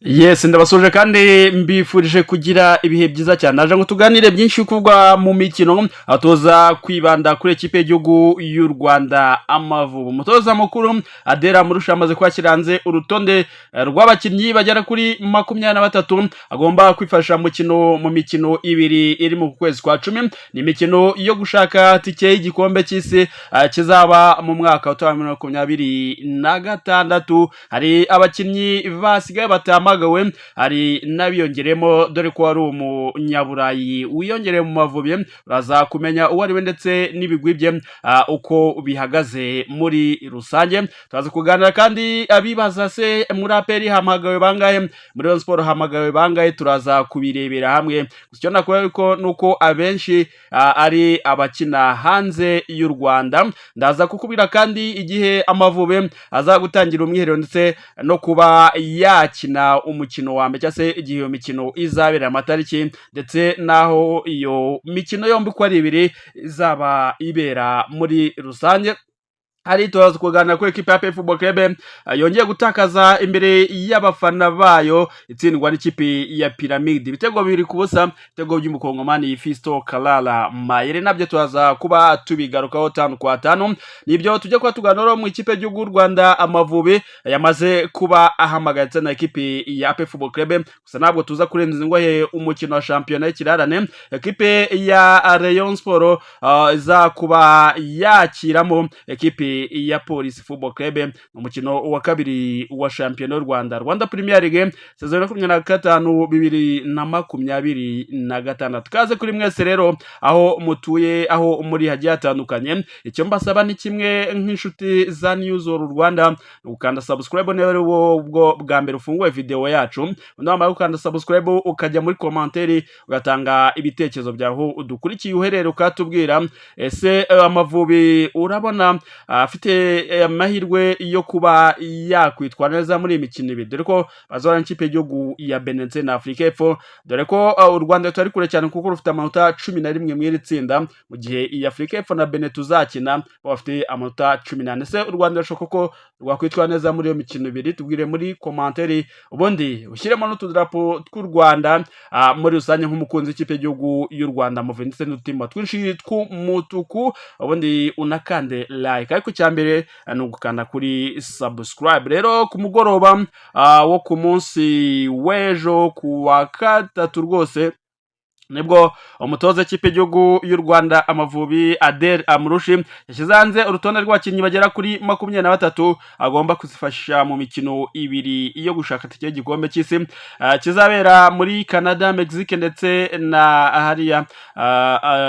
Yes, ndabasuje kandi mbifurije kugira ibihe byiza cyane. Naje ngo tuganire byinshi kuvugwa mu mikino, aho tuza kwibanda kuri ekipe y'igihugu y'u Rwanda, Amavubi. Umutoza mukuru Adel Amrouche amaze kwakira hanze urutonde rw'abakinnyi bagera kuri 23 agomba kwifasha mu mikino ibiri iri mu kwezi kwa 10. Ni imikino yo gushaka tike y'igikombe cy'isi kizaba mu mwaka wa 2026. Hari abakinnyi basigaye batahamagawe, hari n'abiyongeremo, dore ko wari umunyaburayi wiyongereye mu Mavubi. Uraza kumenya uwo ari we ndetse n'ibigwi bye uko bihagaze muri rusange. Turaza kuganira kandi abibaza se muri APR hamagawe bangahe, muri Rayon Sport hamagawe bangahe? Turaza kubirebera hamwe. Gusa icyo nakubwira ko nuko abenshi ari abakina hanze y'u Rwanda. Ndaza kukubwira kandi igihe Amavubi aza gutangira umwiherero ndetse no kuba yakina umukino wa mbere, cyangwa se igihe iyo mikino izabera, amatariki ndetse n'aho iyo mikino yombi uko ari ibiri izaba ibera muri rusange. Hari turaza kuganira kuri ekipe ya APR Football Club yongeye gutakaza imbere y'abafana bayo, itsindwa n'ikipe ya Pyramid ibitego 2-0, ibitego by'umukongomani Fisto Kalala Mayere. Nabyo turaza kuba tubigarukaho tanu kwa tanu. Nibyo tujya kuba tuganiraho mu ikipe y'igihugu y'u Rwanda, Amavubi yamaze kuba ahamagaritse na ekipe ya APR Football Club. Gusa ntabwo tuza kurenza ingohe umukino wa shampiyona y'ikirarane, ekipe ya Rayon Sport iza kuba yakiramo ekipe ya Police Football Club, umukino wa kabiri wa shampiyona y'u Rwanda, Rwanda Premier League, saison ya 25 2026. Kaze kuri mwese rero aho mutuye, aho muri hagiye hatandukanye. Icyo mbasaba ni kimwe nk'inshuti za News of Rwanda, ukanda subscribe niba ari ubwo bwa mbere ufunguye video yacu. Undi wamara gukanda subscribe, ukajya muri commentaire ugatanga ibitekerezo byaho udukurikiye uherere, ukatubwira: ese Amavubi urabona afite amahirwe yo kuba yakwitwara neza muri iyi mikino ibiri, dore ko bazahura n'ikipe y'igihugu ya Benin na Afurika y'Epfo, dore ko u Rwanda rutari kure cyane kuko rufite amanota 11 mu iri tsinda, mu gihe iyi Afurika y'Epfo na Benin tuzakina bo bafite amanota 14? Ese u Rwanda birashoboka ko rwakwitwara neza muri iyo mikino ibiri? Tubwire muri commentaire, ubundi ushyiremo n'utudarapo tw'u Rwanda muri rusange nk'umukunzi w'ikipe y'igihugu y'u Rwanda Amavubi, ndetse n'udutima twinshi tw'umutuku, ubundi unakande like. Ariko icya mbere ni ugukanda kuri subscribe. Rero ku mugoroba wo ku munsi w'ejo ku wa gatatu rwose nibwo umutoza w'ikipe y'igihugu y'u Rwanda, Amavubi, Adel Amrouche yashyize hanze urutonde rw'abakinnyi bagera kuri 23 agomba kuzifashisha mu mikino ibiri yo gushaka tike y'igikombe cy'isi kizabera muri Canada, Mexique ndetse na hariya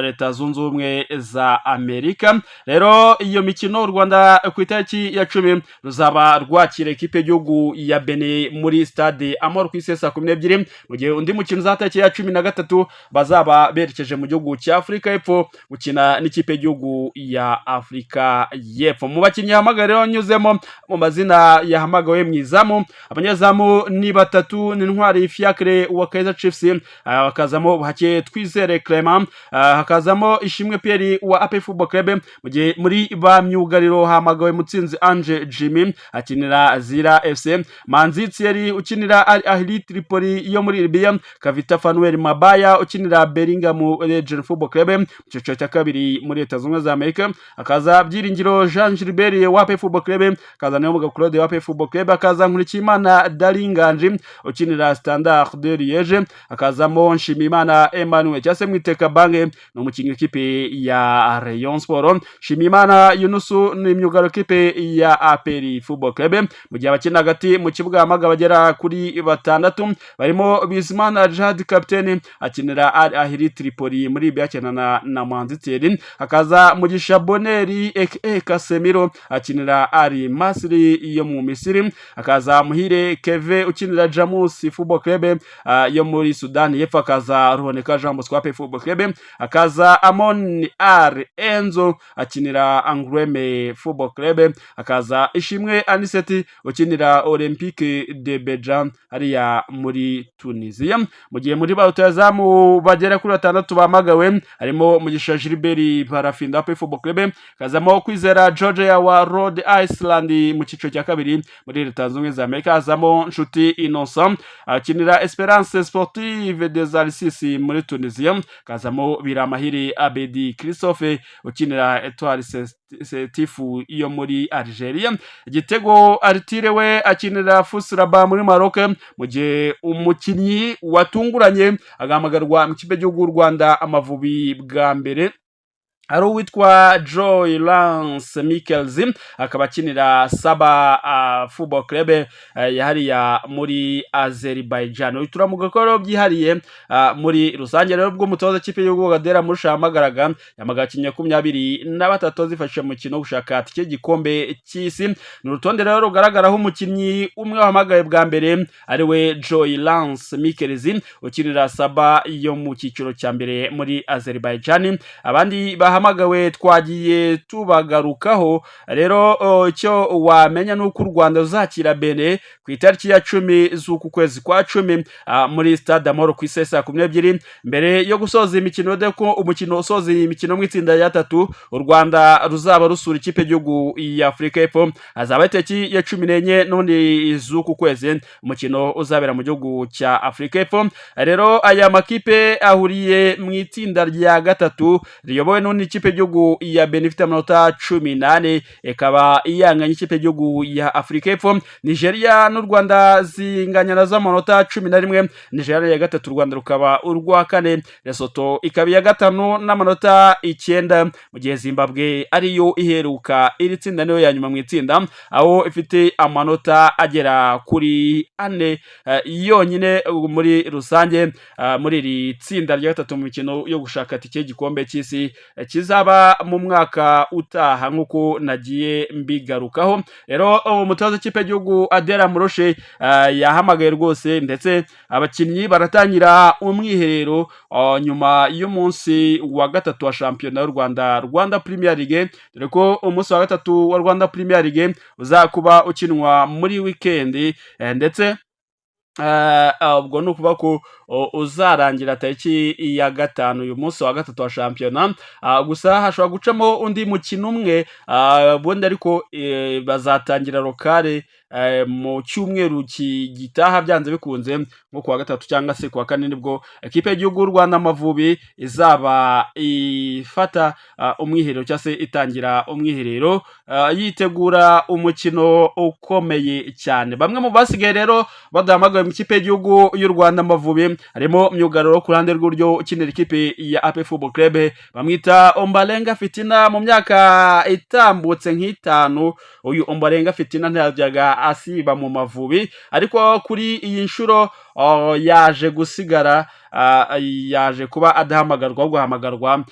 Leta Zunze Ubumwe za Amerika. Rero iyo mikino, u Rwanda ku itariki ya 10 ruzaba rwakira ekipe y'igihugu ya Benin muri Stade Amahoro ku isi saa 12, mu gihe undi mukino uzaba tariki ya 13 bazaba berekeje mu gihugu cya Afurika y'Epfo gukina n'ikipe y'igihugu ya Afurika y'Epfo. Mu bakinnyi yahamagawe rero, nyuzemo mu mazina yahamagawe, mu izamu abanyezamu ni batatu: ni Ntwari Fiacre wa Kaizer Chiefs, hakazamo Buhake Twizere Clement, hakazamo Ishimwe Pierre wa APR Football Club, mu gihe muri ba myugariro hamagawe Mutsinzi Ange Jimmy akinira Zira FC, Manzi Thierry ukinira Al Ahli Tripoli yo muri Libya, Kavita Fanuel Mabaya ukinira Birmingham Legion Football Club mu cyiciro cya kabiri muri Leta Zunze Ubumwe za Amerika, hakaza Byiringiro Jean Gilbert wa APR Football Club, hakaza Niyomugabo Claude wa APR Football Club, hakaza Nkurikiyimana Daringanji ukinira Standard de Liège, hakazamo Nshimiyimana Emmanuel cyangwa se Mwiteka Bange, ni umukinnyi w'ikipe ya Rayon Sport, Nshimiyimana Yunusu ni myugariro w'ikipe ya APR Football Club, mu gihe abakina hagati mu kibuga hamaga bagera kuri batandatu, barimo Bizimana Djihad kapiteni akinira Al Ahli Tripoli muri Libya akina na Manzi Thierry, hakaza Mugisha Bonheur aka Casemiro akinira Al Masry yo mu Misiri, hakaza Muhire Keve ukinira Jamus Football Club yo muri Sudani y'Epfo, hakaza Ruboneka Jean Bosco wa APR Football Club, hakaza Amon R Enzo akinira Angoulême Football Club, hakaza Ishimwe Anicet ukinira Olympique de Béja hariya muri Tunisia, mu gihe muri ba rutahizamu Bagera kuri batandatu bahamagawe harimo Mugisha Gilbert Barafinda APR Football Club, kazamo Kwizera George wa Rhode Island mu cyiciro cya kabiri muri Leta Zunze Ubumwe za Amerika, hazamo Nshuti Innocent akinira Esperance Sportive des Arcis muri Tunisia, kazamo Biramahire Abedi Christophe ukinira Etoile Setif yo muri Algeria, Igitego Artire we akinira FUS Rabat muri Maroc, mu gihe umukinnyi watunguranye agahamagarwa mu kipe cy'igihugu cy'u Rwanda Amavubi bwa mbere hari uwitwa Joy Lance Mickels, akaba akinira Saba Football Club yahariya muri Azerbaijan. Turamuga ko rero byihariye muri rusange rero, ubwo umutoza w'ikipe y'igihugu Adel Amrouche yahamagaraga, yahamagara abakinnyi 23 zifashishije mu mukino wo gushaka tike y'igikombe cy'isi. Ni urutonde rero rugaragaraho umukinnyi umwe wahamagaye bwa mbere, ari we Joy Lance Mickels ukinira Saba yo mu cyiciro cya mbere muri Azerbaijan. Abandi bahamagawe twagiye tubagarukaho. Rero icyo wamenya ni uko u Rwanda ruzakira Benin ku itariki ya 10 z'uku kwezi kwa 10 muri Stade Amahoro ku isaha saa 12, mbere yo gusoza imikino, dore ko umukino usoza iyi mikino mu itsinda rya tatu u Rwanda ruzaba rusura ikipe y'igihugu ya Afurika y'Epfo, hazaba itariki ya 14 n'ubundi z'uku kwezi, umukino uzabera mu gihugu cya Afurika y'Epfo. Rero aya makipe ahuriye mu itsinda rya gatatu riyobowe n'undi ikipe y'igihugu ya Benin ifite amanota 14, ikaba iyanganya ikipe y'igihugu ya Afurika y'Epfo. Nigeria n'u Rwanda zinganya nazo amanota 11, Nigeria ya gatatu, u Rwanda rukaba urwa kane, Lesotho ikaba iya gatanu n'amanota 9, mu gihe Zimbabwe ariyo iheruka iri tsinda, niyo ya nyuma mu itsinda, aho ifite amanota agera kuri 4 yonyine muri rusange muri iri tsinda rya gatatu mu mikino yo gushaka tike y'igikombe cy'isi kizaba mu mwaka utaha, nk'uko nagiye mbigarukaho. Rero umutoza w'ikipe y'igihugu Adel Amrouche yahamagaye rwose, ndetse abakinnyi baratangira umwiherero nyuma y'umunsi wa gatatu wa shampiyona y'u Rwanda, Rwanda Premier League, dore ko umunsi wa gatatu wa Rwanda Premier League uzakuba ukinwa muri weekend, ndetse ubwo ni ukuvuga ko uzarangira tariki ya 5, uyu munsi wa gatatu wa shampiyona. Gusa hashobora gucamo undi mukino umwe ubundi, ariko bazatangira locale mu cyumweru gitaha byanze bikunze, nko kuwa gatatu cyangwa se kuwa kane, nibwo ekipe y'igihugu y'u Rwanda Amavubi izaba ifata umwiherero cyangwa se itangira umwiherero yitegura umukino ukomeye cyane. Bamwe mu basigaye rero badahamagawe mu ikipe y'igihugu y'u Rwanda Amavubi harimo myugariro ku ruhande rw'iburyo ukinira ikipe ya APR Football Club, bamwita Ombarenga Fitina. Mu myaka itambutse nk'itanu uyu Ombarenga Fitina ntiyajyaga asiba mu Mavubi, ariko kuri iyi nshuro yaje gusigara, yaje kuba adahamagarwa, ahubwo ahamagarwa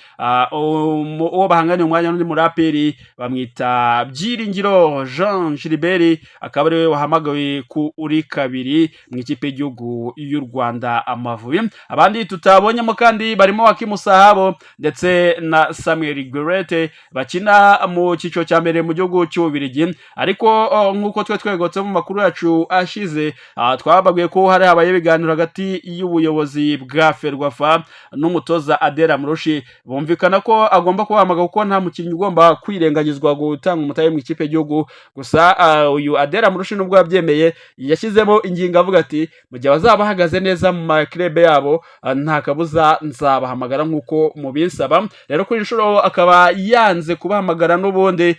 uwo bahanganiye umwanya n'undi muraperi bamwita Byiringiro Jean Gilbert, akaba ariwe wahamagawe kuri kabiri mu ikipe y'igihugu y'u Rwanda Amavubi. Abandi tutabonyemo kandi barimo Hakimu Sahabo ndetse na Samuel Gueulette bakina mu cyiciro cya mbere mu gihugu cy'Ububiligi. Ariko nk'uko twe twegotse mu makuru yacu ashize, twababwiye ko hari habaye ibiganiro hagati y'ubuyobozi bwa FERWAFA n'umutoza Adel Amrouche, bumvikana ko agomba kubahamagara kuko nta mukinnyi ugomba kwirengagizwa gutanga umutahe mu ikipe y'igihugu. Gusa uyu Adel Amrouche, nubwo yabyemeye, yashyizemo ingingo avuga ati: "Mu gihe bazaba bahagaze neza mu ma club yabo, nta kabuza nzabahamagara nk'uko mubinsaba." Rero kuri inshuro akaba yanze kubahamagara n'ubundi,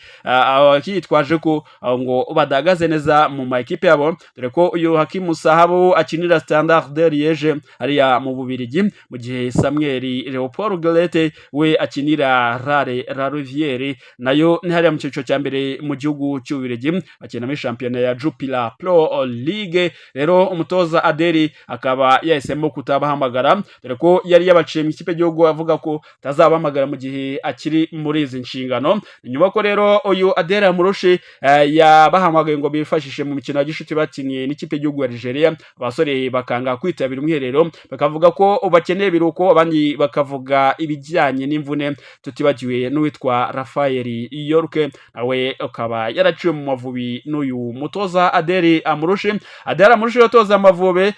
yitwaje ko ngo badahagaze neza mu ma ekipe yabo, dore ko uyu Hakimu Sahabu akinira Standard de Liège hariya mu Bubiligi, mu gihe Samuel Leopold Gueulette we akinira Rare La Riviere, nayo ni hariya mu cyiciro cya mbere mu gihugu cy'Ububiligi, bakina muri shampiyona ya Jupiler Pro League. Rero umutoza Adel akaba yahisemo kutabahamagara, dore ko yari yabaciye mu ikipe y'igihugu avuga ko atazabahamagara mu gihe akiri muri izi nshingano. Nyuma ko rero uyu Adel Amrouche yabahamagaye ngo bifashishe mu mikino ya gishuti bakiniye n'ikipe y'igihugu ya Nigeria, abasore bakanga kwitabira umwiherero, bakavuga bavuga ko bakeneye ibiruhuko, abandi bakavuga ibijyanye n'imvune, tutibagiwe n'uwitwa Rafael York, nawe akaba yaraciwe mu Mavubi n'uyu mutoza Adel Amrouche. Adel Amrouche yatoza Amavubi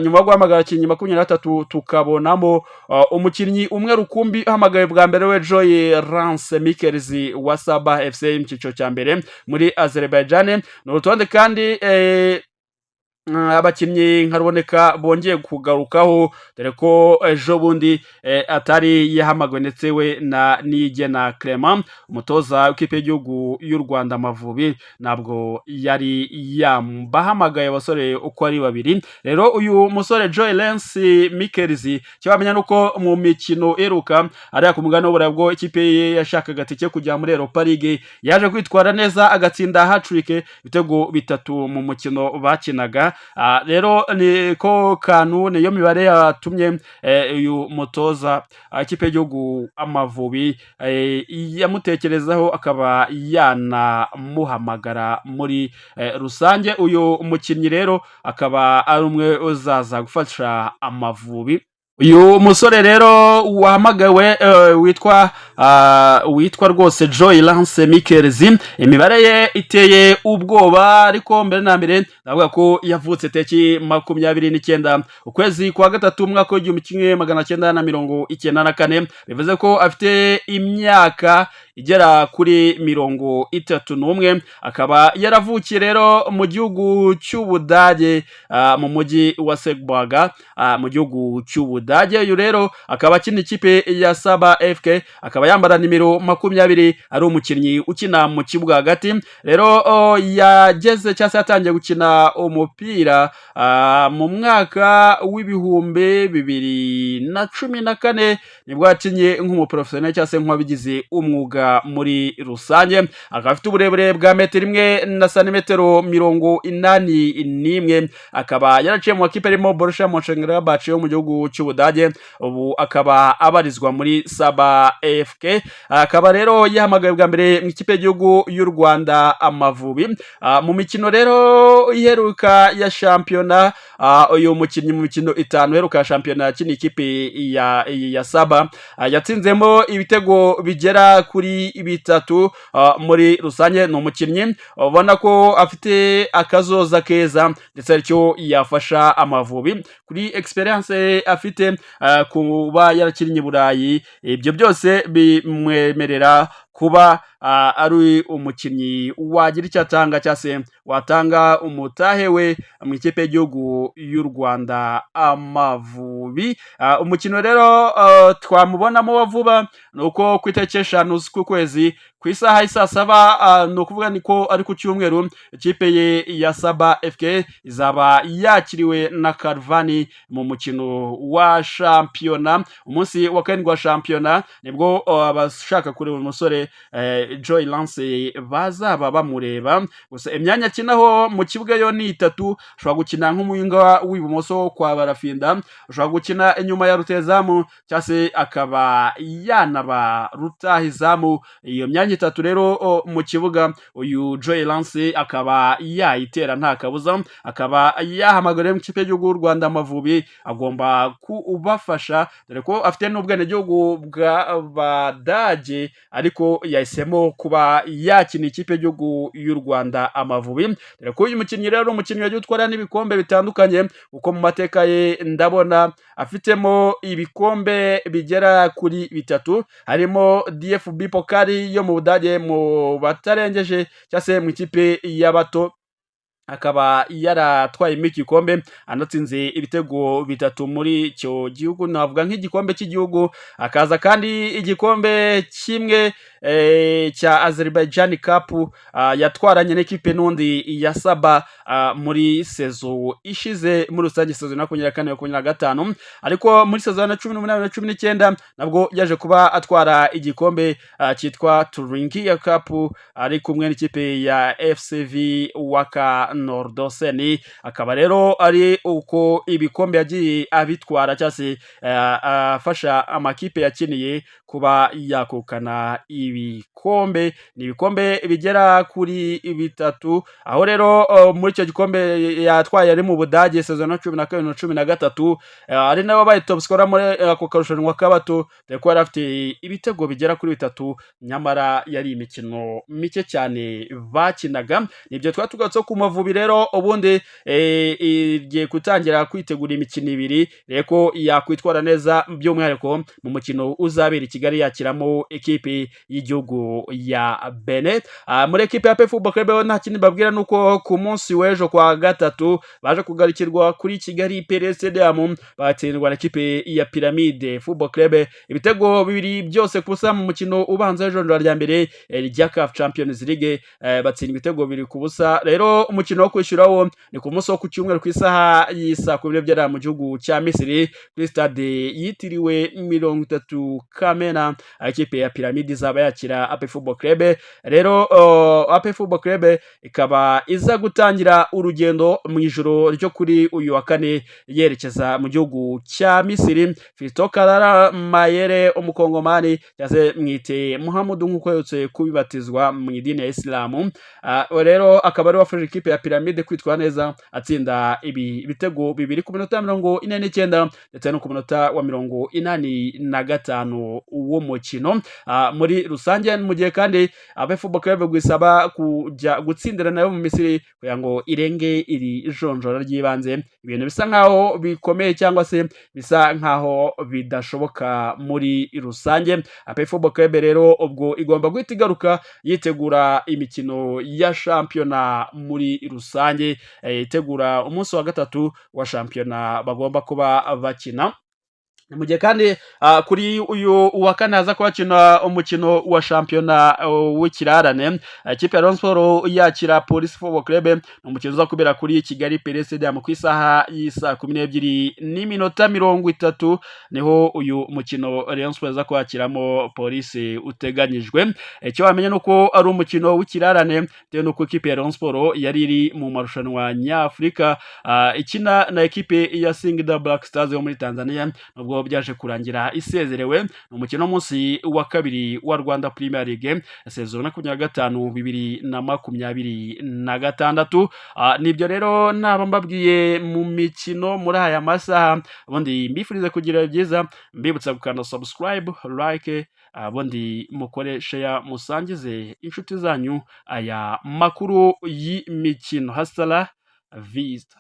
nyuma yo guhamagara abakinnyi 23, tukabonamo umukinnyi umwe rukumbi uhamagawe bwa mbere, we Joy Lance Mickels wa Saba FC mu cyiciro cya mbere muri Azerbaijan. Ni urutonde kandi abakinnyi nka Ruboneka bongeye kugarukaho, dore ko ejo bundi atari yahamagawe, ndetse we na Niyigena Clement. Umutoza w'ikipe y'igihugu y'u Rwanda Amavubi ntabwo yari yabahamagaye abasore uko ari babiri. Rero uyu musore Joy Lance Mickels, icyo wamenya ni uko mu mikino iheruka ariya ku mugabane w'Uburayi, bwo ikipe ye yashakaga tike kujya muri Europa League, yaje kwitwara neza agatsinda hat-trick, ibitego bitatu mu mukino bakinaga. Rero niko kantu, niyo mibare yatumye uyu mutoza ikipe y'igihugu Amavubi yamutekerezaho, akaba yanamuhamagara muri rusange. Uyu mukinnyi rero akaba ari umwe uzaza gufasha Amavubi. Uyu musore rero wahamagawe witwa rwose Joy Lance Mickels, imibare ye iteye ubwoba. Ariko mbere na mbere ndavuga ko yavutse tariki 29 ukwezi kwa gatatu umwaka w'1994, bivuze ko afite imyaka igera kuri 31. Akaba yaravukiye rero mu gihugu cy'Ubudage, mu mujyi wa Segburg, mu gihugu cy'Ubudage. Uyu rero akaba akina ikipe ya Saba FK, akaba yambara nimero 20, ari umukinnyi ukina mu kibuga hagati. Rero yageze cyangwa se yatangiye gukina umupira mu mwaka w'2014, nibwo yakinnye nk'umuprofesiyoneri cyangwa se nk'uwabigize umwuga muri rusange. Akaba afite uburebure bwa metero 1 na santimetero 81, akaba yaraciye mu makipe arimo Borussia Mönchengladbach yo mu gihugu cy'Ubudage, ubu akaba abarizwa muri Saba FK. Akaba rero yahamagawe bwa mbere mu ikipe y'igihugu y'u Rwanda Amavubi. Mu mikino rero iheruka ya shampiyona, uyu mukinnyi mu mikino 5 iheruka ya shampiyona yakiniye ikipe ya Saba, yatsinzemo ibitego bigera kuri bitatu muri rusange. Ni umukinnyi ubona ko afite akazoza keza, ndetse aricyo yafasha Amavubi kuri experience afite, kuba yarakinnye i Burayi, ibyo byose bimwemerera kuba ari umukinnyi wagira icyo atanga cyangwa se watanga umutahe we mu ikipe y'igihugu y'u Rwanda Amavubi. Umukino rero twamubonamo wa vuba ni uko ku itariki 5 z'ukwezi ku isaha y'i saa 7, ni ukuvuga niko ari ku cyumweru, ikipe ye ya Saba FK izaba yakiriwe na Karvani mu mukino wa shampiyona, umunsi wa karindwi wa shampiyona. Nibwo abashaka kureba umusore Joy Lance bazaba bamureba. Gusa imyanya akinaho mu kibuga yo ni itatu: ashobora gukina nk'umuwinga w'ibumoso kwa Barafinda, ashobora gukina inyuma ya rutahizamu, cyangwa se akaba yanaba rutahizamu. Iyo myanya itatu rero mu kibuga uyu Joy Lance akaba yayitera nta kabuza. Akaba yahamagariwe mu ikipe y'igihugu y'u Rwanda Amavubi, agomba kubafasha dore ko afite n'ubwenegihugu bw'Abadage, ariko yahisemo kuba yakina ikipe y'igihugu y'u Rwanda Amavubi, dore ko uyu mukinnyi rero ari umukinnyi wagiye utwara n'ibikombe bitandukanye, kuko mu mateka ye ndabona afitemo ibikombe bigera kuri bitatu, harimo DFB Pokal yo mu Budage mu batarengeje cyangwa se mu ikipe y'abato, akaba yaratwayemo igikombe anatsinze ibitego bitatu muri icyo gihugu, navuga nk'igikombe cy'igihugu. Akaza kandi igikombe kimwe cya Azerbaijan Cup yatwaranye n'ikipe n'undi ya Saba muri saison ishize, muri rusange saison ya 24 25. Ariko muri saison ya 18 na 19 nabwo yaje kuba atwara igikombe cyitwa Turingia Cup ari kumwe n'ikipe ya FCV Waka. Nordåsen. Akaba rero ari uko ibikombe yagiye abitwara cyangwa se afasha amakipe yakiniye kuba yakukana ibikombe. Ni ibikombe bigera kuri bitatu. Aho rero muri icyo gikombe yatwaye ari mu Budage saison ya 12 na 13, ari nawe wabaye top scorer muri ako karushanwa k'abato, dore ko yari afite ibitego bigera kuri bitatu, nyamara yari imikino mike cyane bakinaga. Nibyo twari tugarutse ku Mavubi. Rero ubundi igiye gutangira kwitegura imikino ibiri, rero ko yakwitwara neza, by'umwihariko mu mukino uzabera i Kigali yakiramo ekipi y'igihugu ya Benin. Muri ekipe ya APR Football Club nta kindi babwira, nuko ku munsi w'ejo kwa gatatu baje kugarukirwa kuri Kigali Pele Stadium, batsindwa na ekipe ya Pyramide Football Club ibitego 2 byose ku busa mu mukino ubanza w'ijonjora rya mbere rya CAF Champions League, batsindwa ibitego 2-0. Rero umukino wo kwishyura wo ni ku munsi wo ku cyumweru ku isaha y'isaa 12 mu gihugu cya Misiri, kuri stade yitiriwe 30 Kamena, ikipe ya Pyramide izaba yakira APR Football Club. Rero APR Football Club ikaba iza gutangira urugendo mu ijoro ryo kuri uyu wa kane yerekeza mu gihugu cya Misiri. Fiston Kalala Mayele, umukongomani, cyangwa se mwite Muhammadu nk'uko aherutse kubibatizwa mu idini ya Isilamu, rero akaba ari wafashe ikipe ya Pyramide kwitwara neza, atsinda ibi bitego bibiri ku minota 49 ndetse no ku munota wa 85 w'umukino muri rusange. Mu gihe kandi APR Football Club gwisaba kujya gutsindira nayo mu Misiri kugira ngo irenge iri jonjora ry'ibanze, ibintu bisa nkaho bikomeye cyangwa se bisa nkaho bidashoboka muri rusange. APR Football Club rero ubwo igomba guhita igaruka yitegura imikino ya shampiyona muri rusange, itegura umunsi wa gatatu wa shampiyona bagomba kuba bakina. Mu gihe kandi kuri uyu wa kane haza kuhakina umukino wa shampiyona w'ikirarane, ikipe ya Rayon Sports yakira Police Football Club. Ni umukino uza kubera kuri Kigali Pele Stadium ku isaha y'isaa 12:30, niho uyu mukino Rayon Sports iza kwakiramo Police uteganyijwe. Icyo wamenya ni uko ari umukino w'ikirarane, bitewe n'uko ikipe ya Rayon Sports yari iri mu marushanwa nyafurika, ikina na ekipe ya Singida Black Stars yo muri Tanzania, nubwo byaje kurangira isezerewe. Ni umukino w'umunsi wa kabiri wa Rwanda Premier League saison 25 2026. Nibyo rero naba mbabwiye mu mikino muri aya masaha. Ubundi mbifurize kugira byiza, mbibutsa gukanda subscribe, like, ubundi mukore share, musangize inshuti zanyu aya makuru y'imikino. Hasta la vista.